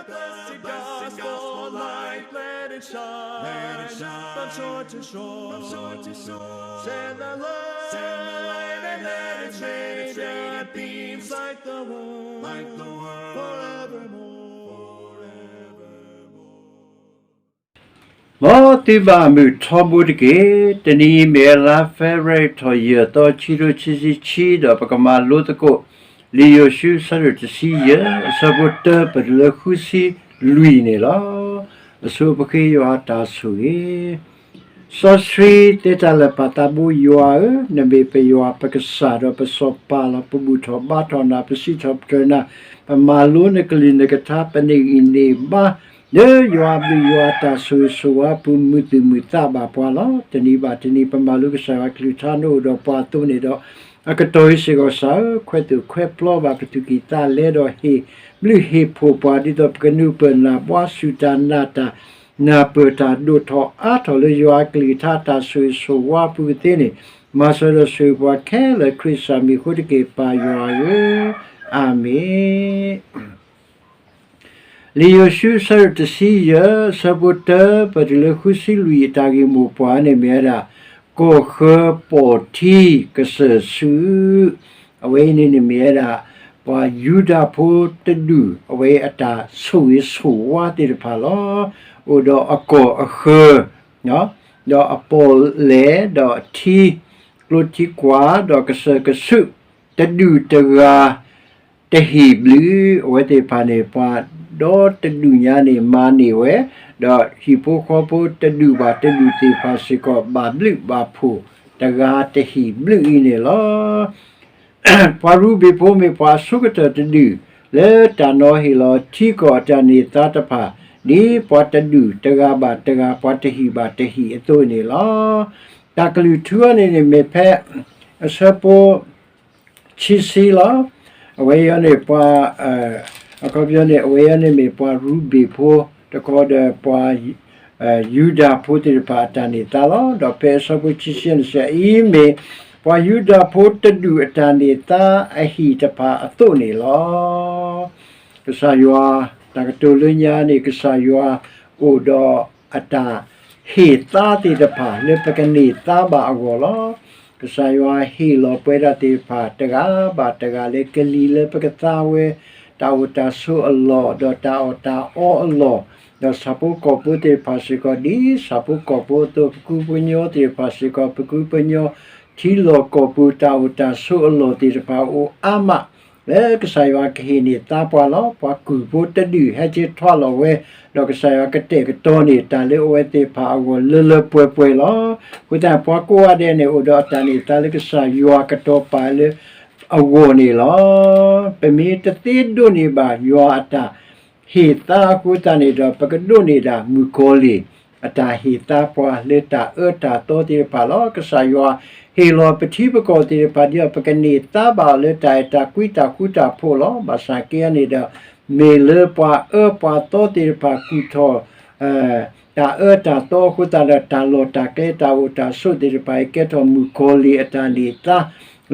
Blessed gospel light, let it shine, from shore to shore. Send the light and let it shine, let it beam like the world, like the world, forevermore, forevermore. မ်သုဘၣ်မုာ်ထီဘိတက့ၢ်. တနံၤအံၤမ့ၢ်ဝဲလါ February ထီၣ်ယဲၢ်သီ ခံကထိခံဆံခံ ဒီးပကမၤလိသကိး လံာ်ယိၤၡူ အဆၢဒိၣ်တဆံယဲၢ် အဆၢဖိတၢ ပတုၤလၢဃုဆံလွံၢ်န့ၣ်လီၤ. အဆိပဃ့ယွၤတၢ်ဆိၣ်ဂ့ၤ စီဆှံသ့တၢ်လၢာ်ပာ်သးဘိယွၤဧၢ, နမ့ၢ်ပယွၤပကစၢ် ဒီးပစီၤပၤလီၤ. ပဘူၣ်ထီၣ်ဘါထီၣ်နၤ, ပစံးထီၣ်ပတြၢၤနၤ, ပမၤလိနကလုၢ်နကထါ, ပန့ၢ်ဂံၢ်န့ၢ်ဘါ လၢယွၤအဘျုးယွၤအတၢ်ဆိၣ်ဂ့ၤဆိၣ်ဝါအပူၤ မုာ်သူၣ်မုာ်သးဘၣ်ပှၤလီၤ. တနံၤဘၣ်တနံၤ ပမၤလိကစၢ်ယွၤကလုၢ်ကထါ နအိၣ်ဒီးပှၤအသိးန့ၣ်ဒီး အကတီၢ်အံၤစ့ၢ်ကီး ကစၢ်ဧၢ, ခွဲးသူၣ်ခွဲးပျီဘၣ်ပသူၣ်ကံၢ်သးလဲ ဒီးဟ့ၣ်ဘျုးဟ့ၣ်ဖှိၣ်ပှၤ ဒ်သိးပကနုာ်ပၢၢ်နၢ်ဘှါ စူၢ်တၢ်နာ်တၢ် နၢ်ပၢၢ်တၢ် ဒိၣ်ထီၣ်အါထီၣ်လၢယွၤအကလုၢ်ကထါ တၢ်ဆိၣ်ဂ့ၤဆိၣ်ဝါအပူၤကသ့န့ၣ်, မၤစၢၤဒီးဆိၣ်ဂ့ၤပှၤခဲလၢာ် ခရံာ်ကစၢ်မံၤအဃိတက့ၢ် ပၢ်ယွၤဧၢ, အၤမ့ၣ်. လံာ်ယိၤၡူ အဆၢဒိၣ်တဆံယဲၢ် အဆၢဖိတၢ ပတုၤလၢဃုဆံလွံၢ် အတၢ်ဂ့ၢ်မိၢ်ပှၢ်န့ၣ်မ့ၢ်ဝဲဒၣ် ကီၢ်ဃၢၤပီၢ်ထံကစၢၢ်ဆူ, အဝဲအံၤန့ၣ်န့ၣ်မ့ၢ်ဝဲဒၣ် ပှၤယူဒၤဖိတဒူၣ် အဝဲအတၢ်ဆိၣ်ဂ့ၤဆိၣ်ဝါသ့ၣ်တဖၣ်လီၤ. အိၣ်ဒီးအကီၢ်အဃၢၤ ဒီးအပီၣ်လဲၣ် ဒီးအထံ ကျိထံကွၢ် ဒီးကစၢၢ်ကဆူး တဒူၣ်တဂၤ တဟံၣ်ဘျုး, အဝဲသ့ၣ်တဖၣ်န့ၣ် ပှၤဒီတဒူၣ်ညါန့ၣ် မၤန့ၢ်ဝဲ, ဒီးဟံၣ်ဖိဃီဖိတဒူၣ်ဘၣ်တဒူၣ်သ့ၣ်တဖၣ်စ့ၢ်ကီး ဘၣ်ဘျုးဘၣ်ဖှိၣ် တဂၤတဟံၣ်ဘျုးအံၤန့ၣ်လီၤ. ပှၤရူဘ့ၣ်ဖိမ့ၢ်ပှၤအဆိကတၢၢ်တဒူၣ် လၢတၢ်နီၤဟ့ၣ်လီၤထံကီၢ်အတၢ်န့ၢ်သါတဖၣ်, ဒ်ပှၤတဒူၣ်တဂၤဘၣ်တဂၤ ပှၤတဟံၣ်ဘၣ်တဟံၣ်အသိးန့ၣ်လီၤ. တၢ်ကလုၢ်ထူအံၤန့ၣ်န့ၣ်မ့ၢ်ဖဲ အဆၢဖိ ခံဆံလီၤ. အဝဲအံၤန့ၣ်ပှၤ အခီပညီန့ၣ် အဝဲအံၤန့ၣ်မ့ၢ်ပှၤရူဘ့ၣ်ဖိ တခီဒီးပှၤ ယူဒၤဖိသ့ၣ်တဖၣ်အတၢ်န့ၢ်သါလီၤ. ဒီးဖဲအဆၢဖိခံဆံန့ၣ်စ့ၢ် အံၤမ့ၢ်ပှၤယူဒၤဖိတဒူၣ်အတၢ်န့ၢ်သါအဟံၣ်တဖၣ်အသိးန့ၣ်လီၤ. ကစၢ်ယွၤ တၢ်ကတိၤလၢညါန့ၣ် ကစၢ်ယွၤအိၣ်ဒီးအတၢ်ဟ့ၣ်သါသ့ၣ်တဖၣ်လၢပကန့ၢ်သါဘၣ်အဂီၢ်လီၤ. ကစၢ်ယွၤဟ့ၣ်လီၤပှဲၤဒၣ်သ့ၣ်တဖၣ် တဂၤဘၣ်တဂၤလၢကလံၤလၢပကသါဝဲ တၢ်အိၣ်တၢ်ဆိးအလီၢ် ဒီးတၢ်အီၣ်တၢ်အီအလီၢ်, ဒီးဆၣ်ဖိကီၢ်ဖိသ့ၣ်တဖၣ်စ့ၢ်ကီး ဒ်ဆၣ်ဖိကီၢ်ဖိအသိး ပကူပညီသ့ၣ်တဖၣ်စ့ၢ်ကီး ပကူပညီ ထံလီၢ်ကီၢ်ပူၤ တၢ်အိၣ်တၢ်ဆိးအလီၢ်သ့ၣ်တဖၣ်အိၣ်အါမး လၢကစၢ်ယွၤကဟ့ၣ်န့ၢ်သါပှၤလီၤ. ပှၤကူၣ်ဖိတဒူၣ်ဟဲက့ၤထွဲလီၤဝဲ, ဒီးကစၢ်ယွၤကတဲာ်ကတီၤန့ၢ်တၢ်လၢအဝဲသ့ၣ်တဖၣ်အဂီၢ်လၢလၢပှဲၤပှဲၤလီၤ. အဃိသတး ပှၤကိးဂၤဒဲးန့ၣ် အိၣ်ဒီးအတၢ်န့ၢ်သါလၢကစၢ်ယွၤကတီၤပာ်လၢအဂီၢ်န့ၣ်လီၤ. ပမ့ၢ်တသ့ဒိးန့ၢ်ဘၣ်ယွၤအတၢ်ဟ့ၣ်သါအဃိသတးန့ၣ်ဒီး ပကဒိးန့ၢ်ဒၣ်မုၣ်ကီၤလံၢ် အတၢ်ဟ့ၣ်သါပှၤလၢတၢ်အၢတၢ်သီသ့ၣ်တဖၣ်လီၤ. ကစၢ်ယွၤဟ့ၣ်လီၤပထံပကီၢ်သ့ၣ်တဖၣ်ဒီး ပကန့ၢ်သါဘၣ်အီၤလၢတၢ်အဲၣ်တၢ်ကွံတၢ်ဃူတၢ်ဖိးလီၤ. ဘၣ်ဆၣ်က့န့ၣ်ဒီး မ့ၢ်လၢပှၤအၢပှၤသီသ့ၣ်တဖၣ်ကူၣ်ထီၣ် တၢ်အၢတၢ်သီအဃိသတးဒီး တၢ်လီၢ်တၢ်ကျဲတၢ်အိၣ်တၢ်ဆိးသ့ၣ်တဖၣ်အံၤ ကဲထီၣ်မုၣ်ကီၤလံၢ်အတၢ်န့ၢ်သါ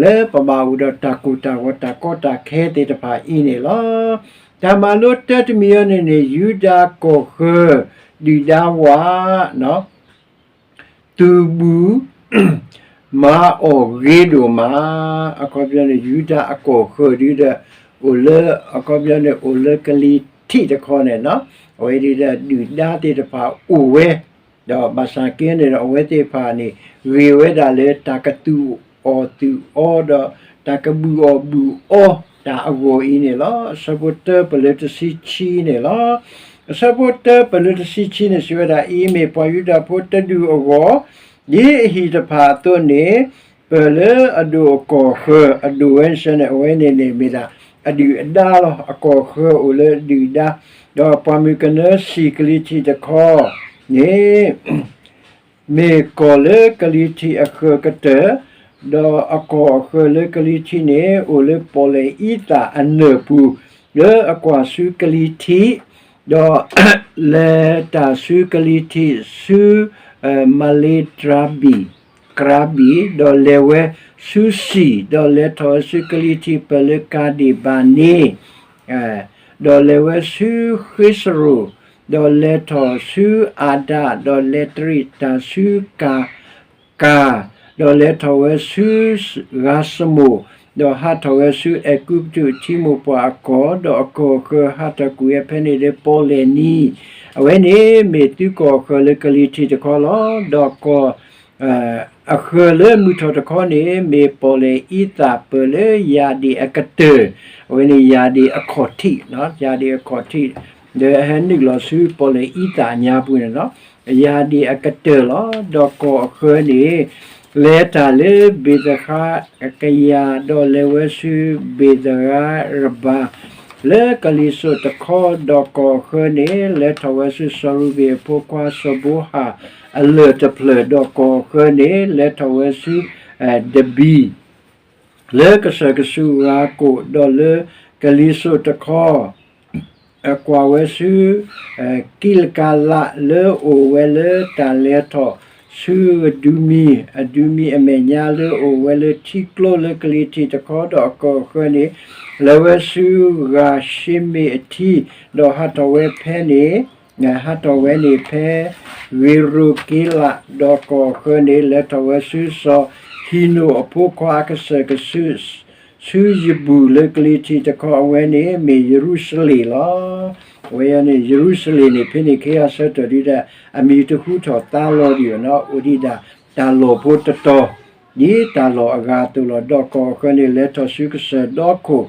လၢပဘၣ်အိၣ်ဒီးတၢ်ကိၢ်တၢ်ဂီၤတၢ်ကီတၢ်ခဲသ့ၣ်တဖၣ်အံၤန့ၣ်လီၤ. တၢ်မၤလိတၢတမံၤအံၤန့ၣ်န့ၣ် ယူဒၤကီၢ်ဃၢၤ ဒုၣ်ဒါဝး သုးဘူး မၤအီၣ်ဂ့ၤဒိၣ်မး, အခီပညီန့ၣ် ယူဒၤအကီၢ်ဃၢၤဒုဒီး အိၣ်လၢ အခီပညီန့ၣ် အိၣ်လၢကလံၤထံးတခီန့ၣ် အဝဲဒၣ်ဒုၣ်ဒါသ့ၣ်တဖၣ်အိၣ်ဝဲ, ဒီးဘၣ်ဆၣ်က့န့ၣ်ဒီး အဝဲသ့ၣ်တဖၣ်န့ၣ် ဂ့ၤဝဲဒၣ်လၢတၢ်ကသူၣ်အီၣ်သူၣ်အီဒီး တၢ်ကဘူၣ်အီၣ်ဘူၣ်အီတၢ်အဂီၢ်အံၤန့ၣ်လီၤ. အဆၢဖိတၢပလၢတဆံခံန့ၣ်လီၤ. အဆၢဖိတၢပလၢတဆံခံန့ၣ် စံးဝဲဒၣ် အံၤမ့ၢ်ပှၤယူဒၤဖိတဒူၣ်အဂီၢ် ဒ်အဟံၣ်တဖၣ်အသိးန့ၣ် ပၢၢ်လၢအဒိၣ်အကီၢ်ဃၢၤ အဒိၣ်ဝဲဆၢန့ၣ် အဝဲန့ၣ်န့ၣ်မ့ၢ်ဒၣ် အဒုၣ်အဒါလီၤ. အကီၢ်ဃၢၤအိၣ်လၢအဒုၣ်အဒါ, ဒီးပှၤမုၢ်ကနၢစံၣ်ကလံၤထံးတခီန့ၣ် မ့ၢ်ကီၢ်လၢကလံၤထံးအဃၢၤကတၢၢ်, ဒီးအကီၢ်အဃၢၤလၢကလံၤထံးန့ၣ် အိၣ်လၢပီၣ်လဲၣ်အံသၣ်အနၢၢ်ပူၤ, လၢအကွၢ်ဆူကလံၤထံး, ဒီးလဲၤတၢ်ဆူကလံၤထံးဆူ မၤလ့တြၤဘံၣ်, ကြၤဘံၣ်, ဒီးလဲၤဝဲဆူစံၣ်, ဒီးလဲၤထီၣ်ဝဲဆူကလံၤထံးပၢၢ်လၢကၤဒ့ၣ်ဘၤန့ၣ် ဒီးလဲၤဝဲဆူဃ့စရိၤ, ဒီးလဲၤထီၣ်ဆူအၤဒၣ်, ဒီးလဲၤတရံးတၢ်ဆူကၤ ကၤ, ဒီးလဲၤထီၣ်ဝဲဆူဂၤစမိၣ်, ဒီးဟးထီၣ်ဝဲဆူအဲၤကူပတူးအထံမိၢ်ပှၢ်အကီၢ်, ဒီးအကီၢ်အဃၢၤဟးထီၣ်ကွံာ်ဝဲဖဲန့ၣ်လၢပီၣ်လဲၣ်နံၤ, အဝဲန့ၣ်မ့ၢ်သုကီၢ်အဃၢၤလၢကလံၤထံးတခီလီၤ. ဒီးကီၢ် အဃၢၤလၢမုၢ်ထီၣ်တခီန့ၣ် မ့ၢ်ပီၣ်လဲၣ်အံသၣ်ပၢၢ်လၢယၢ်ဒ့ၣ်အကတၢၢ်, အဝဲန့ၣ်ယၢ်ဒ့ၣ်အခီၣ်ထံး, ယၢ်ဒ့ၣ်အခီၣ်ထံး, ဒီးအဟဲနုာ်လီၤဆူပီၣ်လဲၣ်အံသၣ်အညါပူၤန့ၣ်လီၤ. ယၢ်ဒ့ၣ်အကတၢၢ်လီၤ. ဒီးကီၢ်အဃၢၤန့ၣ် လဲၤတၢ်လၢဘ့ၤသဃါကယၤ, ဒီးလဲၤဝဲဆူဘ့ၤသဂါရဘၤ လၢကလံၤစိးတခီ, ဒီးကီၢ်အဃၢၤန့ၣ် လဲၤထီၣ်ဝဲဆူစီၤရူၤဘ့ၣ်အဖိခွါစီၤဘိဟၣ်အလၢၢ်တဖျၢၣ်, ဒီးကီၢ်အဃၢၤန့ၣ် လဲၤထီၣ်ဝဲဆူ ဒဘံ လၢကစၢၢ်ကဆူးဂၤကိာ်, ဒီးလၢကလံၤစိးတခီ ကွၢ်ဝဲဆူ ကံးလကၤလး လၢအိၣ်ဝဲလၢတၢ်လဲၤထီၣ်ဆူအဒူမံၤ, အဒူမံၤအမဲာ်ညါလၢအိၣ်ဝဲလၢထံကျိလၢကလံၤထံးတခီ, ဒီးအကီၢ်အဃၢၤန့ၣ် လဲၤဝဲဆူဂၤၡ့မ့ၣ်အထံ, ဒီးဟးထီၣ်ဝဲဖဲန့ၣ် ဟးထီၣ်ဝဲန့ၣ်ဖဲ ဂ့ၤရိၤက့လး, ဒီးကီၢ်အဃၢၤန့ၣ် လဲၤထီၣ်ဝဲဆူစီၤဟံနိၣ်အဖိခွါအကစၢၢ်ကဆူး ဆူယဘူၣ်လၢကလံၤထံးတခီ, အဝဲန့ၣ်မ့ၢ်ယရူၤၡလ့ၣ်လီၤ. အဝဲန့ၣ် ယရူၤၡလ့ၣ်န့ၣ် ဖဲန့ၣ်ခဲအံၤဆၢကတီၢ်ဒုးဒၣ် အမံၤတဟူထီၣ်သါလီၤဒံးဘၣ်နီၤ, အိၣ်ဒံးဒၣ်တၢ်လီၢ်ဖိတတီၤ ဒ်တၢ်လီၢ်အဂၤအသိးလီၤ. ဒီးကီၢ်အဃၢၤန့ၣ် လဲၤထီၣ်ဆူကစၢၢ်ဒီခိၣ်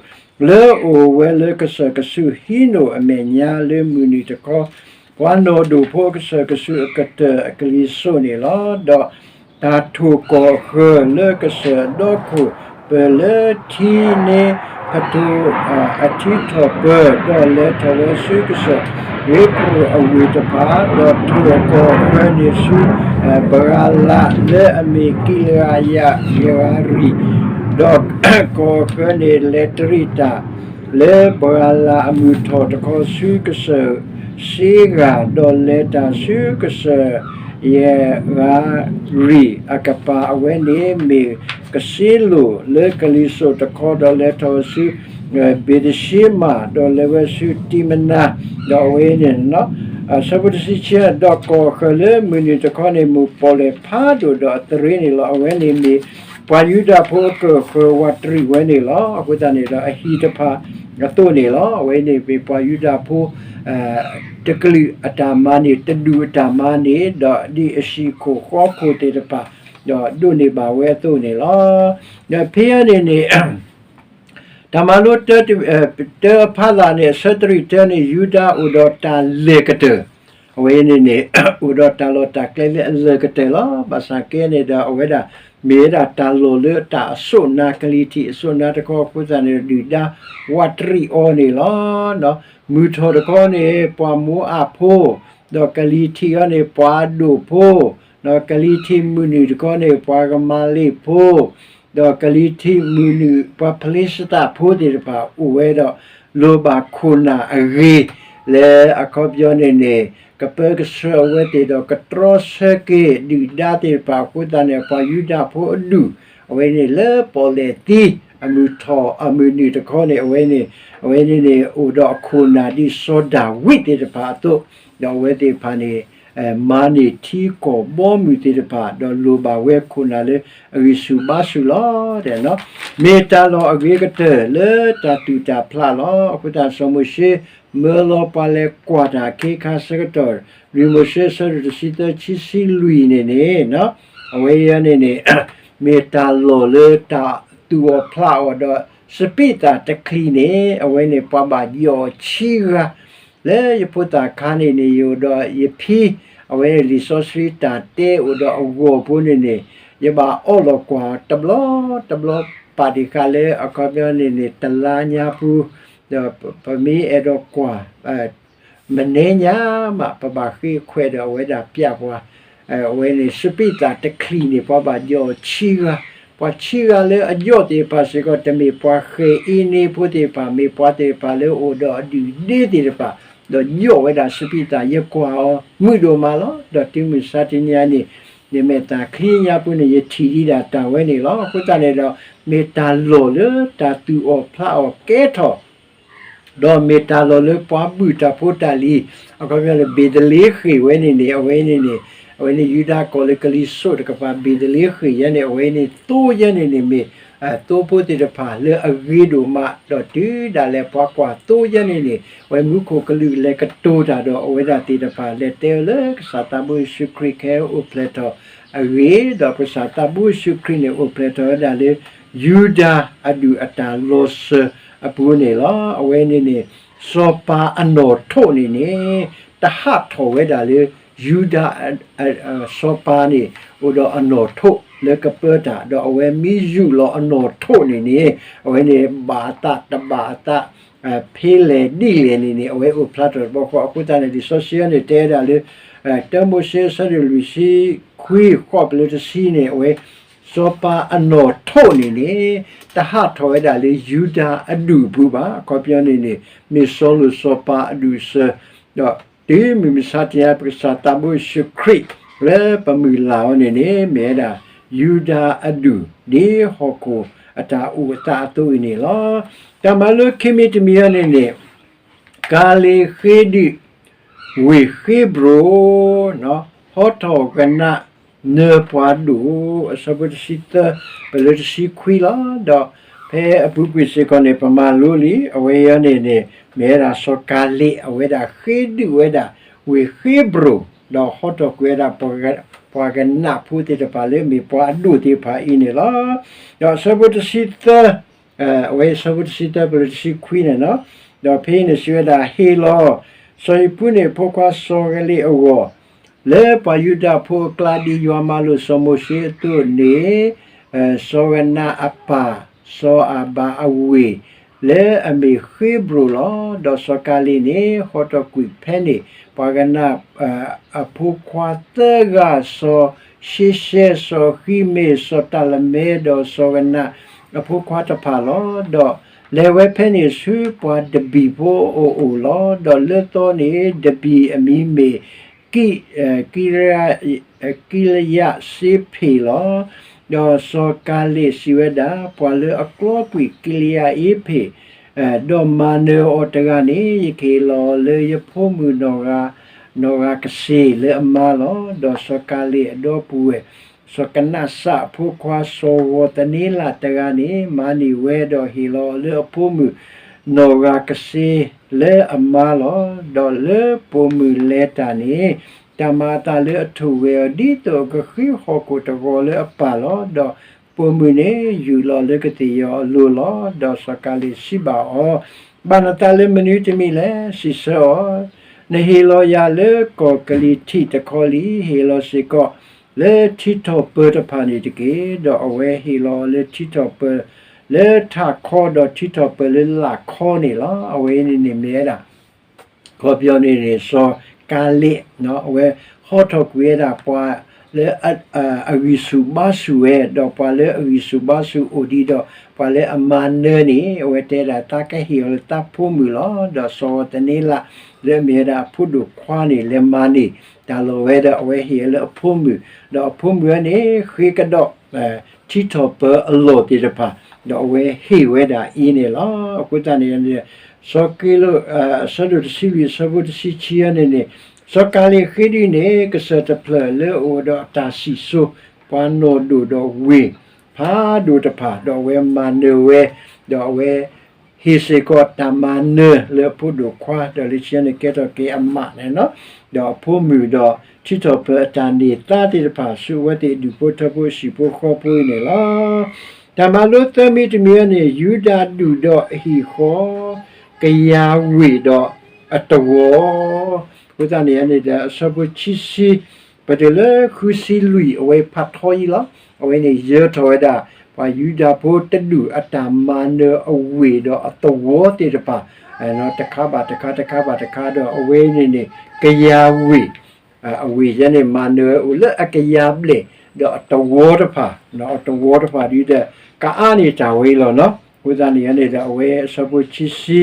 လၢအိၣ်ဝဲလၢကစၢၢ်ကဆူးဟံနိၣ်အမဲာ်ညါလၢမုၢ်နုာ်တခီ, ပှၤနီၢ်ဒိၣ်ဖိအကစၢၢ်ကဆူးအကတၢၢ်အကလံၤစိးန့ၣ်လီၤ. ဒီးတၢ်ထိၣ်ကီၢ်အဃၢၤလၢကစၢၢ်ဒီခိၣ် ပၢၢ်လၢထံန့ၣ် ဖထိးအထံထီၣ်ပၢၢ်, ဒီးလဲၤထီၣ်ဝဲဆူကစၢၢ်ဝ့ၤဖရိၣ်အဝ့ၢ်တဖၣ်, ဒီးထိၣ်ကီၢ်အဃၢၤန့ၣ်ဆူ ဘဂၤလးလၢအမ့ၢ်ကံးလယၤယရၤရံၣ်, ဒီးကီၢ်အဃၢၤန့ၣ် လဲၤတရံးတၢ် လၢဘဂၤလးအမုၢ်ထီၣ်တခီဆူကစၢၢ်စ့ဂၤ, ဒီးလဲၤတၢ်ဆူကစၢၢ်ယဲၢ်ဂၤရံၣ်အကပၤ, အဝဲန့ၣ်မ့ၢ်ကစ့လိၣ်လၢကလံၤစိးတခီ, ဒီးလဲၤထီၣ်ဝဲဆူ ဘ့ၤသၡ့မး, ဒီးလဲၤဝဲဆူတံမနၤ, ဒီးအဝဲန့ၣ် ဆၢဖိတဆံခံ, ဒီးကီၢ်အဃၢၤလၢမုၢ်နုာ်တခီန့ၣ် မ့ၢ်ပီၣ်လဲၣ်ဖးဒိၣ်ဒီးအသရ့န့ၣ်လီၤ. အဝဲန့ၣ်မ့ၢ် ပှၤယူဒၤဖိအကၢၢ်ဃၢၤဝးတရံးဝဲန့ၣ်လီၤ. အဃိသတးန့ၣ်ဒီးအဟံၣ်တဖၣ်အသိးန့ၣ်လီၤ. အဝဲန့ၣ်မ့ၢ်ပှၤယူဒၤဖိ တကလုာ်အတၢ်မၤန့ၣ်, တဒူၣ်အတၢ်မၤန့ၣ်, ဒီးဒ်အဟံၣ်ခိၣ်ဃီခိၣ်သ့ၣ်တဖၣ် ဒီးဒိးန့ၢ်ဘၣ်ဝဲအသိးန့ၣ်လီၤ. ဒီးဖဲအံၤန့ၣ်န့ၣ် တၢ်မၤလိတၢ တၢအဖးသးန့ၣ် အဆၢတရံးတၢန့ၣ် ယူဒၤအိၣ်ဒီးတၢ်လဲၤကတၢၢ်, အဝဲန့ၣ်န့ၣ် အိၣ်ဒီးတၢ်လီၢ်တၢ်ကျဲလၢအလဲၤကတၢၢ်လီၤ. ဘၣ်ဆၣ်ကဲန့ၣ်ဒီးအဝဲဒၣ် မ့ၢ်ဝဲဒၣ်တၢ်လီၢ်လၢတၢ်အစိးနါကလံၤထံးအစိးနါတခီအဃိသတးန့ၣ် ဒုၣ်ဒါဝးတရံးအီၤန့ၣ်လီၤ. မုၢ်ထီၣ်တခီန့ၣ် ပှၤမိၤအၣ်ဖိ, ဒီးကလံၤထံးအီၤန့ၣ် ပှၤအဒိၣ်ဖိ, ဒီးကလံၤထံးမုၢ်နုာ်တခီန့ၣ် ပှၤကမၤလ့းဖိ ဒီးကလံၤထံးမုၢ်နုာ် ပှၤဖလ့ၡသးဖိသ့ၣ်တဖၣ်အိၣ်ဝဲဒီး လိၣ်ဘၣ်ခိၣ်နၢ်အဂ့ၤ လၢအခီပညီန့ၣ်န့ၣ် ကပၢကဆှၢအဝဲသ့ၣ်ဒီးကတြီဆၢက့ၤဒုၣ်ဒါသ့ၣ်တဖၣ်အဃိသတးန့ၣ် ပှၤယူဒၤဖိအဒူၣ် အဝဲန့ၣ်လၢပီၣ်လဲၣ်သံ အမုၢ်ထီၣ်အမုၢ်နုာ်တခီန့ၣ် အဝဲန့ၣ် အဝဲန့ၣ်န့ၣ် အိၣ်ဒီးအခိၣ်နၢ်ဒ်စီၤဒၤဝံးသ့ၣ်တဖၣ်အသိး ဒီးအဝဲသ့ၣ်တဖၣ်န့ၣ် မၤန့ၢ်ထံကီၢ်ဘီမုၢ်သ့ၣ်တဖၣ် ဒီးလိၣ်ဘၣ်ဝဲခိၣ်နၢ်လၢအဂံၢ်ဆူၣ်ဘါဆူၣ်လီၤ. မ့ၢ်တၢ်လီၢ်အဂ့ၤကတၢၢ်လၢတၢ်သူၣ်တၢ်ဖျးလီၤ. အဃိသတးစီၤမိၤၡ့ မၢလီၤပှၤလဲၤကွၢ်တၢ်အခ့အခါဆၢကတီၢ် လွံၢ်မိၤၡ့အဆၢဒိၣ်တဆံသၢ ခံဆံလွံၢ်န့ၣ်န့ၣ် အဝဲအံၤန့ၣ်န့ၣ် မ့ၢ်တၢ်လီၢ်လၢတၢ်သူၣ်အီၣ်ဖျးအီၣ်ဒီး စပံးသၣ်တချံးန့ၣ် အဝဲန့ၣ်ပှၤဘၣ်ယီၢ်အီၤဆံဂၤ လၢယဖိသၣ်ခါန့ၣ်န့ၣ် ယအိၣ်ဒီးယဖံ အဝဲန့ၣ်လံာ်စီဆှံတၢ်တဲအိၣ်ဒီးအဂီၢ်ဖိန့ၣ်န့ၣ် ယဘၣ်အီၣ်လီၤကွၢ်တဘျီတဘျီ ပာ်တံၢ်ဃာ်လၢအခီပညီန့ၣ်န့ၣ် တလါညါပူၤ ဒီးပမ့ၢ်အဲၣ်ဒိးကွၢ် မနုၤညါမး ပဘၣ်ဃ့ခွဲးဒီးအဝဲဒၣ်ပျးပှၤ အဝဲန့ၣ် စပံးသၣ်တချံးန့ၣ် ပှၤဘၣ်ယီၢ်အီၤဆံဂၤ, ပှၤဆံဂၤလၢအယီၢ်သ့ၣ်တဖၣ်စ့ၢ်ကီး တမ့ၢ်ပှၤဃဲၤအ့န့ဖိသ့ၣ်တဖၣ်, မ့ၢ်ပှၤသ့ၣ်တဖၣ်လၢအိၣ်ဒီးအဒုၣ်ဒ့သ့ၣ်တဖၣ်, ဒီးယီၢ်ဝဲဒၣ်စပံးသၣ် ယကွၢ်အီၤ မုာ်ဒိၣ်မးလီၤ. ဒီးတုၤမုၢ်ဆါတနံၤအံၤန့ၣ် ယမဲာ်သၣ်ချံညါပူၤန့ၣ် ယထံၣ်ဒံးဒၣ်တၢ်ဝဲန့ၣ်လီၤ. အဃိသတးန့ၣ်ဒီး မ့ၢ်တၢ်လီၢ်လၢတၢ်သူၣ်အီၣ်ဖျးအီၣ်ကဲထီၣ် ဒီးမ့ၢ်တၢ်လီၢ်လၢပှၤဘုၣ်တၢ်ဖိတၢ်လံၤ, အခီပညီန့ၣ် ဘ့ၤသလ့ဃ့ၣ်ဝဲန့ၣ်န့ၣ် အဝဲန့ၣ်န့ၣ် အဝဲန့ၣ်ယူဒၤကီၢ်လၢကလံၤစိးတကပၤ ဘ့ၤသလ့ဃ့ၣ်ယဲန့ၣ် အဝဲန့ၣ်သိယဲန့ၣ်န့ၣ်မ့ၢ် သိဖိသ့ၣ်တဖၣ်လၢအဂ့ၤဒိၣ်မး ဒီးတုၤဒၣ်လဲာ်ပှၤကွၢ်သိယဲန့ၣ်န့ၣ် အဝဲမူခိၣ်ကလူးလဲၤကတိၤတၢ်ဒီးအဝဲဒၣ်သ့ၣ်တဖၣ် လဲၤတဲလၢကစၢ်သးဘိယ့ၣ်ၡူးခရံာ်ခဲအံၤအိၣ်ဖျဲၣ်ထီၣ်အဂ့ၢ်, ဒီးကစၢ်သးဘိယ့ၣ်ၡူးခရံာ်န့ၣ် အိၣ်ဖျဲၣ်ထီၣ်ဝဲဒၣ်လၢ ယူဒၤအဒူၣ်အတၢ်လီၤစၢၤအပူၤန့ၣ်လီၤ. အဝဲန့ၣ်န့ၣ် စီၤပၤအနီၣ်ထိးန့ၣ်န့ၣ် တဟးထီၣ်ဝဲဒၣ်လၢ ယူဒၤ စီၤပၤန့ၣ် အိၣ်ဒီးအနီၣ်ထိးလၢကပၢတၢ် ဒီးအဝဲမ့ၢ်ယူာ်လီၤအနီၣ်ထိးန့ၣ်န့ၣ် အဝဲန့ၣ်ဘၣ်အသးတဘၣ်အသး ဖဲလဲၣ်ဒ်လဲၣ်န့ၣ်န့ၣ် အဝဲအိၣ်ဖျါထီၣ်တဘျီဃီ အဃိသတးန့ၣ် လံာ်စီဆှံအံၤန့ၣ် တဲဝဲဒၣ်လၢ တၢမိၤၡ့ အဆၢဒိၣ်လွံၢ်ဆံခွံ ဃိးပလၢတဆံန့ၣ် အဝဲ စီၤပၤအနီၣ်ထိးန့ၣ်န့ၣ် တဟးထီၣ်ဝဲဒၣ်လၢယူဒၤအဒူၣ်အပူၤဘၣ်. အခီပညီန့ၣ်န့ၣ် မ့ၢ်စီၤလိာ်စီၤပၤအဒူၣ်အဆၢ ဒီးတုၤမုၢ်မဆါတနံၤအံၤ ပကစၢ်သးဘိယ့ၣ်ၡူးခရံာ် လၢပမုၢ်လၢ်အီၤန့ၣ်န့ၣ် မ့ၢ်ဝဲဒၣ် ယူဒၤအဒူၣ် ဒ်ဟီၣ်ခိၣ်အတၢ်အိၣ်အသးအသိးအံၤန့ၣ်လီၤ. တၢ်မၤလိခံမံၤတမံၤအံၤန့ၣ်န့ၣ် ကၤလ့းဃ့ဒုး ဝ့ၢ်ဃ့ဘြိၣ် ဟီထီၣ်ကနၣ်နၢၤပှၤဒိၣ် အဆၢဖိတဆံသၢ ပလၢတဆံခွံလီၤ. ဒီးဖဲအပူၤကွံာ်စ့ၢ်ကီးန့ၣ် ပမၤလိလံ အဝဲအံၤန့ၣ်န့ၣ် မ့ၢ်ဝဲဒၣ်စီၤကၤလ့း အဝဲဒၣ်ဃ့ဒုးဝဲဒၣ် ဝ့ၢ်ဃ့ဘြိၣ် ဒီးဟီထီၣ်ကွံာ်ဝဲဒၣ် ပှၤကနၣ်ဖိသ့ၣ်တဖၣ်လၢမ့ၢ်ပှၤအဒိၣ်သ့ၣ်တဖၣ်အံၤန့ၣ်လီၤ. ဒီးအဆၢဖိတဆံသၢ အဝဲအံၤအဆၢဖိတဆံသၢ ပလၢတဆံခွံန့ၣ်လီၤ. ဒီးဖဲအံၤန့ၣ်စံးဝဲဒၣ် ဟ့ၣ်လီၤ စီၤယပူန့ၣ်အဖိခွါစီၤကၤလ့းအဂီၢ် လၢပှၤယူဒၤဖိအကျါ ဒ်ယွၤမၤလိာ်စီၤမိၤၡ့အသိးန့ၣ် စီၤကနၣ်အပၢ် စီၤအၤဘၣ်အဝ့ၢ် လၢအမ့ၢ်ဃ့ဘြိၣ်လီၤ. ဒီးစီၤကၤလ့းန့ၣ် ဟီထီၣ်ကွံာ်ဖဲန့ၣ် ပှၤကနၣ် အဖိခွါသၢဂၤ စီၤၡ့ၡဲ စီၤဃံမ့ၢ် စီၤတၢ်လမဲ ဒီးစီၤကနၣ်အဖိခွါတဖၣ်လီၤ. ဒီးလဲၤဝဲဖဲန့ၣ်ဆူပှၤတဘံၣ်ဖိအအိၣ်လီၤ. ဒီးလၢသီန့ၣ် တဘံၣ်အမံၤမ့ၢ် ကံလယးစ့ဖ့ၣ်လီၤ. ဒီးစီၤကၤလ့းစံးဝဲဒၣ် ပှၤလၢအကျီကွံာ်ကံလယးအ့ဖ့ၣ် ဒီးမၤနၢၤအီၤတဂၤန့ၣ် ယကဟ့ၣ်လီၤအီၤလၢယဖိမုၣ်နီၢ်ဂၤ နီၢ်ဂၤကစ့ၤလၢအမါလီၤ. ဒီးစီၤကၤလ့းအဒီပုၢ်ဝဲၢ် စီၤကနးစၢ်အဖိခွါ စီၤဂီၤသန့လးတဂၤန့ၣ် မၤန့ၢ်ဝဲ ဒီးဟ့ၣ်လီၤအီၤလၢအဖိမုၣ် နီၢ်ဂၤကစ့ၤလၢအမါလီၤ. ဒီးလၢပိာ်မုၣ်လဲၤတၢ်န့ၣ် တၢ်မၤအသးလၢအထိၣ်ဂဲၤအီၤ ဒ်သိးအကဃ့ဟီၣ်ခိၣ်တဂီၤလၢအပၢ်လီၤ. ဒီးပိာ်မုၣ်န့ၣ် ယူာ်လီၤလၢကသ့ၣ်ယီၤအလိၤလီၤ. ဒီးစီၤကၤလ့းစံးဘၣ်အီၤ, ဘၣ်နသးလၢမနုၤတမံၤလဲၣ်, စံးဆၢအီၤ, နဟ့ၣ်လီၤယၤလၢကီၢ်ကလံၤထံးတခီလံ, ဟ့ၣ်လီၤစ့ၢ်ကီးလၢထံထီၣ်ပၢၤတဖၣ်န့ၣ်တက့ၢ်. ဒီးအဝဲဟ့ၣ်လီၤလၢထံထီၣ်ပၢၤလၢထးခီ ဒီးထံထီၣ်ပၢၤလၢလာ်ခီန့ၣ်လီၤ. အဝဲန့ၣ်န့ၣ်မ့ၢ်ဝဲဒၣ် ခီပညီန့ၣ်န့ၣ် စီၤကၤလ့း အဝဲဟီထီၣ်ကွံာ်ဝဲဒၣ်ပှၤလၢ အဂံၢ်ဆူၣ်ဘါဆူၣ်ဝဲ, ဒီးပှၤလၢအဂံၢ်ဆူၣ်ဘါဆူၣ်အိၣ်ဒံးဒီး ပှၤလၢအမၤနၢၤန့ၣ် အဝဲတဲဒၣ်သးကဟ့ၣ်အီၤလၢသးဖိမုၣ်လီၤ. ဒီးစီၤဝီၤသန့လး လၢအမ့ၢ်ဝဲဒၣ်အဖိဒိၣ်ခွါန့ၣ် လဲၤမၤန့ၢ်တၢ်လီၢ်ဝဲဒီး အဝဲဟ့ၣ်အီၤလၢအဖိမုၣ်, ဒီးအဖိမုၣ်ဝဲန့ၣ် ဃ့ကဒီး ထံထီၣ်ပၢၤအလီၢ်သ့ၣ်တဖၣ်, ဒီးအဝဲဟ့ၣ်ဝဲဒၣ်အံၤန့ၣ်လီၤ. အဃိသတးန့ၣ် စီၤက့လိ အဆၢဒိၣ်တဆံလွံၢ် အဆၢဖိတဆံခံန့ၣ်န့ၣ်, စီၤကၤလ့းဃ့ဒုးန့ၣ် ကစၢၢ်တဖျၢၣ်လၢအအိၣ်ဒီးအတၢ်စံၣ်စိၤ ပှၤနီၢ်ဒိၣ်ဒီးဝ့ၢ်ဖးဒိၣ်တဖၣ်, ဒီးအဝဲမၤနၢၤဝဲ, ဒီးအဝဲ ဟ့ၣ်စ့ၢ်ကီးတၢ်မၤနၢၤလၢအဖိဒိၣ်ခွါ, ဒီးလၢခံန့ၣ်ကဲထီၣ်က့ၤအမးန့ၣ်လီၤ. ဒီးအဖိမုၣ်ဒီးထံထီၣ်ပၢၤအတၢ်န့ၢ်သါသ့ၣ်တဖၣ် ဆူအဝဲသ့ၣ်အဒူၣ်ဖိထၢဖိအဟံၣ်ဖိဃီဖိအံၤန့ၣ်လီၤ. တၢ်မၤလိသၢမံၤတမံၤအံၤန့ၣ် ယူဒၤဒူၣ်ဒီးအဟံၣ်ဃီ, ကယၤဝ့ၢ်ဒီးအသဝီ, အဃိသတးန့ၣ်န့ၣ်ဒီး အဆၢဖိခံဆံ ပတုၤလၢဃုဆံလွံၢ် အဝဲဖးထီအံၤလီၤ. အဝဲန့ၣ်ယၢၤထီၣ်ဝဲဒၣ် ပှၤယူဒၤဖိတဒူၣ်အတၢ်မၤနၢၤအဝ့ၢ်ဒီးအသဝီသ့ၣ်တဖၣ်, တခါဘၣ်တခါ တခါဘၣ်တခါဒီး အဝဲန့ၣ်န့ၣ် ကယၤဝ့ၢ်, အဝ့ၢ်ယဲန့ၣ် မၤနၢၤဝဲအိၣ်လၢအကယၤဘျဲၣ်, ဒီးအသဝီတဖၣ်, အသဝီတဖၣ်ဒ်ဒီး ကအါန့ၢ်တၢ်ဝဲအံၤလီၤနီၤ. အဃိသတးန့ၣ်န့ၣ်ဒီး အဝဲအဆၢဖိခံဆံ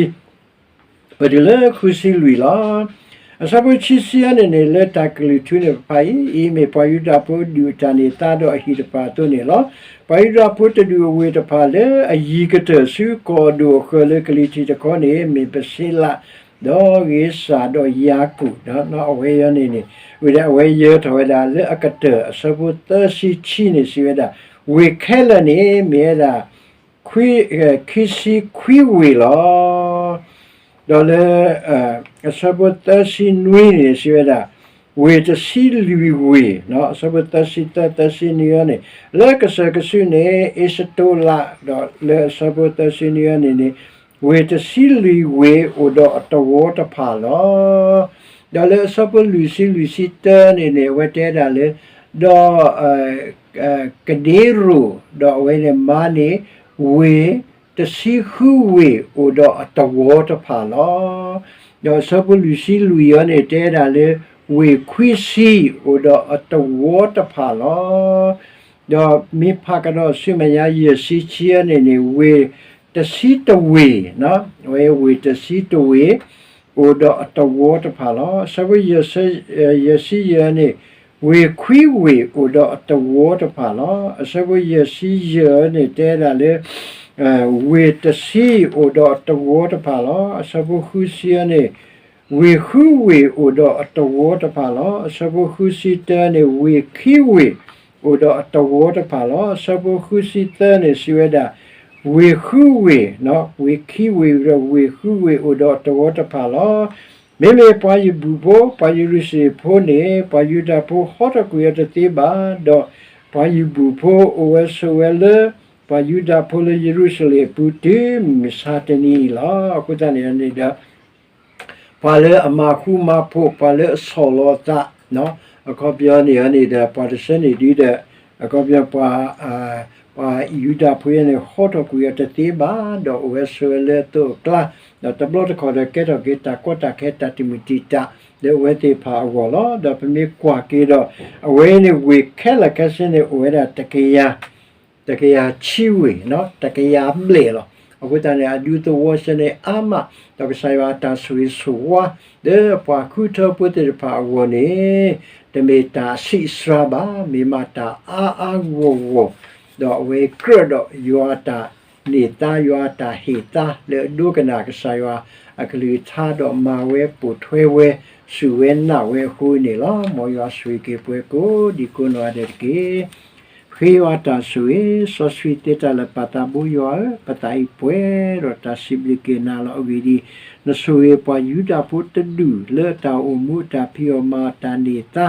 ပတုၤလၢဃုဆံလွံၢ်လီၤ. အဆၢဖိခံဆံအံၤန့ၣ်န့ၣ် လၢတၢ်ကလုၢ်ထူန့ၣ်တဖၣ်အံၤ, အံၤမ့ၢ်ပှၤယူဒၤဖိဒုးတၢ်န့ၢ်သါဒီးအဟံၣ်တဖၣ်အသိးန့ၣ်လီၤ. ပှၤယူဒၤဖိတဒူၣ်အဝ့ၢ်တဖၣ်လၢအယံၤကတၢၢ်ဆူကီၢ်ဒိၣ်အဃၢၤလၢကလံၤထံးတခီန့ၣ် မ့ၢ်ဘၢၡ့လး, ဒီးဂ့ၤစၢ်ဒီးယၤကိာ်, အဝဲအံၤန့ၣ်န့ၣ်, ဝံၤဒီးအဝဲယၢၤထီၣ်ဝဲဒၣ်လၢအကတၢၢ် အဆၢဖိသၢဆံခံန့ၣ် စံးဝဲဒၣ်, ဝ့ၢ်ခဲလၢာ်န့ၣ် မ့ၢ်ဝဲဒၣ် ခံဆံခွံဝ့ၢ်လီၤ. ဒီးလၢ အဆၢဖိသၢဆံနွံန့ၣ် စံးဝဲဒၣ်, ဝ့ၢ်တဆံလွံၢ်ဝ့ၢ်, အဆၢဖိသၢဆံသၢ သၢဆံနွံအံၤန့ၣ်, လၢကစၢၢ်ကစုးန့ၣ် အ့းစတိလး, ဒီးလၢအဆၢဖိသၢဆံနွံအံၤန့ၣ်န့ၣ်, ဝ့ၢ်တဆံလွံၢ်ဝ့ၢ်အိၣ်ဒီးအတဝီတဖၣ်လီၤ. ဒီးလၢအဆၢဖိလွံၢ်ဆံလွံၢ်ဆံတၢန့ၣ်န့ၣ် အဝဲတဲဒၣ်လၢ, ဒီး ကဒ့ရိၣ်, ဒီးအဝဲန့ၣ်မၤန့ၢ် ဝ့ၢ်တဆံဃုဝ့ၢ်အိၣ်ဒီးအတဝီတဖၣ်လီၤ. ဒီးအဆၢဖိလွံၢ်ဆံလွံၢ်အံၤန့ၣ် တဲဒၣ်လၢ ဝ့ၢ်ခွံဆံအိၣ်ဒီးအတဝီတဖၣ်လီၤ. ဒီးမ့ၢ်ဖးကဒီးဆူမဲာ်ညါယဲၢ်ဆံခံအံၤန့ၣ်န့ၣ် ဝ့ၢ်တဆံတဝ့ၢ်, ဝ့ၢ်တဆံတဝ့ၢ် အိၣ်ဒီးအတဝီတဖၣ်လီၤ. အဆၢဖိ ယဲၢ်ဆံယဲၢ်န့ၣ်, ဝ့ၢ်ခွံဝ့ၢ်အိၣ်ဒီးအတဝီတဖၣ်လီၤ. အဆၢဖိယဲၢ်ဆံယဲၢ်န့ၣ် တဲဒၣ်လၢ ဝ့ၢ်တဆံအိၣ်ဒီးအတဝီတဖၣ်လီၤ. အဆၢဖိဃုဆံန့ၣ်, ဝ့ၢ်ဃုဝ့ၢ်အိၣ်ဒီးအတဝီတဖၣ်လီၤ. အဆၢဖိဃုဆံတၢန့ၣ် ဝ့ၢ်ခံဝ့ၢ်အိၣ်ဒီးအတဝီတဖၣ်လီၤ. အဆၢဖိဃုဆံသၢန့ၣ် စံးဝဲဒၣ်, ဝ့ၢ်ဃုဝ့ၢ်, ဝ့ၢ်ခံဝ့ၢ်ဒီးဝ့ၢ်ဃုဝ့ၢ်အိၣ်ဒီးအတဝီတဖၣ်လီၤ. မ့မ့ၢ်ပှၤယဘူၣ်ဖိ ပှၤယရူၤၡလ့ၣ်ဖိန့ၣ် ပှၤယူဒၤဖိဟီထီၣ်ကွံာ်အီၤတသ့ဘၣ်, ဒီးပှၤယဘူၣ်ဖိအိၣ်ဝဲဆိးဝဲလၢ ပှၤယူဒၤဖိလၢယရူၤၡလ့ၣ်အပူၤတုၤမုၢ်မဆါတနံၤအံၤလီၤ. အဃိသတးန့ၣ်န့ၣ်ဒီး ပှၤလၢအမၤဃူမၤဖိး ပှၤလၢအဆီၣ်လီၤအသး အခီပညီန့ၣ်န့ၣ်ဒီး ပှၤတဆၢန့ၣ်ဒ်ဒီး အခီပညီ ပှၤယူဒၤဖိန့ၣ် ဟီထီၣ်ကွံာ်အီၤတသ့ဘၣ် ဒီးအိၣ်ဝဲဆိးဝဲလၢအသိးအကျါ, ဒီးတဘျီတခီၣ်ဒီးကဲထီၣ်က့ၤတၢ်ကီတၢ်ခဲ တၢ်တမုာ်တံာ်တာ် လၢအဝဲသ့ၣ်တဖၣ်အဂီၢ်လီၤ. ဒီးပမ့ၢ်ကွၢ်က့ၤဒီး အဝဲအံၤန့ၣ် ဝ့ၢ်ခဲလၢာ်ခဲဆ့န့ၣ် အိၣ်ဝဲဒၣ်တကယၤ တကယၤဆံဝ့ၢ်, တကယၤဘျဲၣ်လီၤ. အဃိသတးန့ၣ် အဒူသဝီဆၢန့ၣ်အါမး, ဒီးကစၢ်ယွၤအတၢ်ဆိၣ်ဂ့ၤဆိၣ်ဝါ လၢပှၤဃုထၢဖိသ့ၣ်တဖၣ်အဂီၢ်န့ၣ် တမ့ၢ်တၢ်ဆံးစှၤဘၣ်, မ့ၢ်မးတၢ်အါအါဂီၢ်ဂီၢ်, ဒီးအဝဲကြၢးဒီးယွၤအတၢ်န့ၢ်သါ ယွၤအတၢ်ဟ့ၣ်သါ လၢအဒိကနၣ်ကစၢ်ယွၤအကလုၢ်ကထါ ဒီးမၤဝဲပိာ်ထွဲဝဲ စူၢ်ဝဲနာ်ဝဲအဃိန့ၣ်လီၤ. မ်ယွၤဆိၣ်ဂ့ၤက့ၤပှၤကိးဒံကိးနီၢ်ဂၤဒဲးတက့ၢ်. ဃ့ယွၤတၢ်ဆိၣ်ဂ့ၤ, စီဆှံသ့တၢ်လၢာ်ပာ်သးဘိယွၤဧၢ, ပသးအံၤပှဲၤဒီးတၢ်စံးဘျုးက့ၤနၤလီၤ. အဂ့ၢ်ဒ်အံၤ, နဆိၣ်ဂ့ၤပှၤယူဒၤဖိတဒူၣ်လၢတၢ်အိၣ်မူအတၢ်ဖံးအီၣ်မၤအီၣ်တၢ်န့ၢ်သါ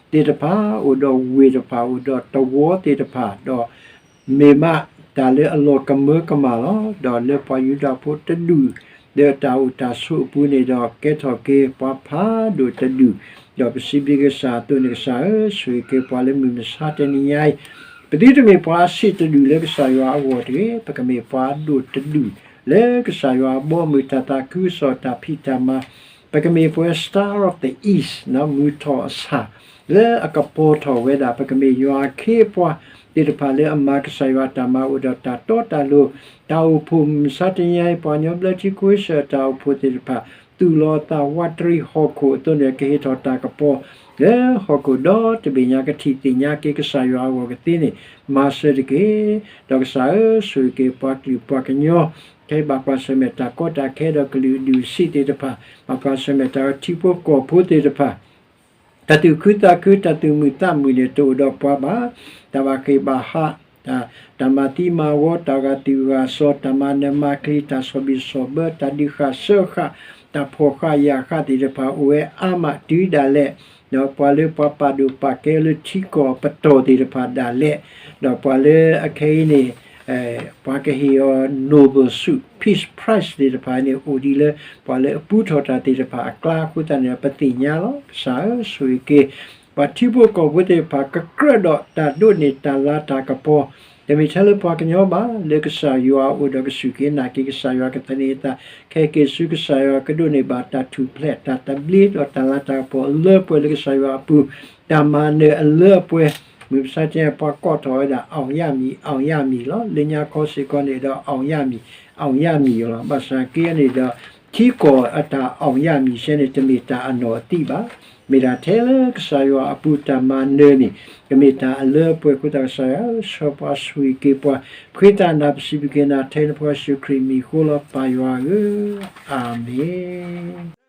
သ့ၣ်တဖၣ်, အိၣ်ဒီးဝ့ၢ်တဖၣ်, အိၣ်ဒီးတဝီသ့ၣ်တဖၣ်, ဒီး မ့ၢ်မးတၢ်လၢအလီၤကမၢကမၣ်လီၤ. ဒီးလၢပှၤယူဒၤဖိတဒူၣ် လၢတၢ်အိၣ်တၢ်ဆိးအပူၤန့ၣ်ဒီး ကဲထီၣ်က့ၤပှၤဖးဒိၣ်တဒူၣ်, ဒီးပစံးဘျုးက့ၤကစၢ်အသိးန့ၣ် ကစၢ်ဧၢ, ဆိၣ်ဂ့ၤက့ၤပှၤလၢမုၢ်မဆါတနံၤညါအံၤ, ပသုတမ့ၢ်ပှၤအဆံးတဒူၣ်လၢကစၢ်ယွၤအဂီၢ်တဂ့ၤ, ပကမ့ၢ်ပှၤဒိၣ်တဒူၣ် လၢကစၢ်ယွၤအဘီအမုၢ် တၢ်သးခုကစီၣ် တၢ်ဖံးတၢ်မၤ, ပကမ့ၢ်ပှၤ Star of the East မုၢ်ထီၣ်အဆၣ် လၢအကပီၤထီၣ်ဝဲဒၣ် ပကမ့ၢ်ယွၤအခ့အပှၤသ့ၣ်တဖၣ်လၢအမၤကစၢ်ယွၤတၢ်မၤ အိၣ်ဒီးတၢ်တီတၢ်လိၤ တၢ်အိၣ်ဖှိၣ်မုၢ်မဆါတနံၤညါအံၤ ပှၤကညီဘျၢထံခဝ့ၡၢၣ် တၢ်အိၣ်ဖှိၣ်သ့ၣ်တဖၣ် သူၣ်လီၤအသးဝးတရံးဟီၣ်ခိၣ်အသိးန့ၣ် ကဟ့ၣ်ထီၣ်တၢ်ကပီၤ လၢဟီၣ်ခိၣ်ဒီတဘ့ၣ်ညါ ကထံၣ်သ့ၣ်ညါက့ၤကစၢ်ယွၤအဂီၢ်ကသ့န့ၣ် မၤစၢၤတက့ၢ်. ဒီးကစၢ်ဧၢ, ဆိၣ်ဂ့ၤက့ၤပှၤကလုာ်ပှၤကညီ ခဲအံၤဘၣ်ကွၢ်ဆၢၣ်မဲာ်တၢ်ကီတၢ်ခဲဒီးကလုာ်အဒူၣ်အဆံးသ့ၣ်တဖၣ်, ဘၣ်ကွၢ်ဆၢၣ်မဲာ်တၢ်ထံဖိကီၢ်ဖိသ့ၣ်တဖၣ်, တၢ်သူၣ်ခုသးခု တၢ်သူၣ်မုာ်သးမုာ်န့ၣ် တအိၣ်ဒီးပှၤဘၣ်, တၢ်ဘၣ်ဃ့ၢ်ဘၣ်ဟး, တၢ်မၤသံမၤဝီ, တၢ်ဂာ်သူၣ်ဂာ်စီၤ, တၢ်မၤနၢၤမၤချံ, တၢ်ဆီၣ်ဘံၣ်ဆီၣ်ဘၢ, တၢ်ဒုးဃာ်စၢဃာ်, တၢ်ဖှီၣ်ဃာ်ယာ်ဃာ်သ့ၣ်တဖၣ် အိၣ်ဝဲအါမးတုၤဒၣ်လဲာ်, ဒီးပှၤလၢပှၤပာ်ဒိၣ်ပာ်ကဲလၢထံကီၢ်အပတီၢ်သ့ၣ်တဖၣ်ဒၣ်လဲာ်, ဒီးပှၤလၢအခဲအံၤန့ၣ် ပှၤကဟ့ၣ်အီၤ Nobel ဆု Peace Prize သ့ၣ်တဖၣ်န့ၣ် အိၣ်ဒံးလၢ ပှၤလၢအပူထီၣ်တၢ်သ့ၣ်တဖၣ်အကျါအဃိသတးန့ၣ် ပသ့ၣ်ညါလီၤ. ကစၢ်ဧၢ, ဆိၣ်ဂ့ၤက့ၤ ပှၤထံဖိကီၢ်ဖိသ့ၣ်တဖၣ် ကကြၢးဒီးတၢ်ဒိးန့ၢ်တၢ်လၤတၢ်ကပီၤ, တမ့ၢ်ထဲလၢပှၤကညီဘၣ်, လၢကစၢ်ယွၤအအိၣ်ဒီးကစူၢ်က့ၤနာ်က့ၤကစၢ်ယွၤ ကသန့ၤအသး, ခဲက့ၤဆူကစၢ်ယွၤ ကဒိးန့ၢ်ဘၣ်တၢ်ထူၣ်ဖျဲး တၢ်သဘျ့ဒီးတၢ်လၤတၢ်ကပီၤအလၢပှဲၤလၢကစၢ်ယွၤအပူၤ, တၢ်မၤနၢၤအလၢအပှဲၤ, မုၢ်မဆါတနံၤ ပှၤကိးထီၣ်ဝဲဒၣ် အောင်ရမည် အောင်ရမည် လီၤ. လၢညါခီစ့ၢ်ကီးန့ၣ်ဒီး အောင်ရမည် အောင်ရမည် လီၤ. ဘၣ်ဆၣ်က့န့ၣ်ဒီး ထံကီၢ်အတၢ် အောင်ရမည် စဲန့ၣ် တမ့ၢ်တၢ်အနီၢ်အသံးဘၣ်. မ့ၢ်ဒၣ်ထဲလၢကစၢ်ယွၤအပူၤတၢ်မၤနၢၤန့ၣ် ကမ့ၢ်တၢ်အလၢအပှဲၤအဃိသတး ကစၢ်ယွၤဧၢ, ဆှၢပှၤဆိၣ်ဂ့ၤက့ၤပှၤ, ပဃ့တၢ်နၤ ပစံးဘျုးက့ၤနၤ ထဲနဖိယ့ၣ်ၡူးခရံာ်မံၤအဃိလီၤ ပၢ်ယွၤဧၢ, အၤမ့ၣ်.